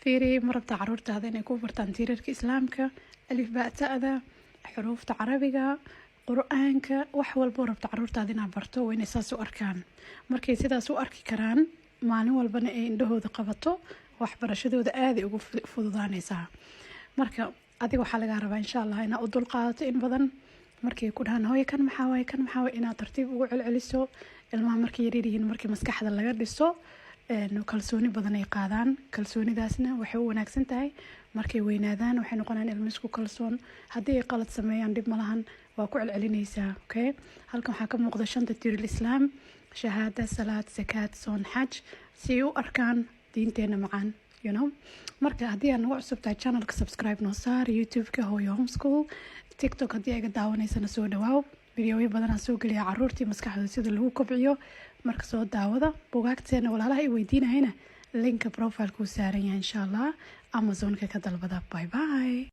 Fiiri, ma rabtaa caruurtaada inay ku bartaan tiirarka Islaamka, alif ba ta'da, xuruufta Carabiga, Qur-aanka, wax walboo rabta caruurtaada inaad barto? Waa inay saas u arkaan. Markay sidaas u arki karaan, maalin walbana ay indhahooda qabato, waxbarashadooda aaday ugu fududaanaysaa. Marka adiga waxaa lagaa rabaa, insha Allah, inaad u dulqaadato in badan. Markay ku dhahaan, "Hooyo, kan maxaa waaye? Kan maxaa waaye?" inaad tartiib ugu celceliso. Ilmaha markay yaryar yihiin, markii maskaxda laga dhiso, kalsooni badan ay qaadaan. Kalsoonidaasna waxay u wanaagsan tahay markay weynaadaan, waxay noqonayaan ilmo isku kalsoon. Haddii ay qalad sameeyaan, dhib malahan, waa ku celcelinaysaa. Okay, halkan waxaa ka muuqda shanta tiirul Islaam: shahaada, salaad, sakaad, soon, xaj, si ay u arkaan diinteena macaan. Marka haddii aad nagu cusub tahay channelka, subscribe noo saar, YouTube-ka Hooyo Homeschool. TikTok haddii ay ga daawanaysana, soo dhawaaw. Videoyo badanaa soo geliya caruurtii maskaxdooda sida lagu kobciyo. Marka soo daawada bugaagteena. Walaalaha ay weydiinayana, linka profileka uu saaran yahay, insha Allah, Amazonka ka dalbada. Bye bye.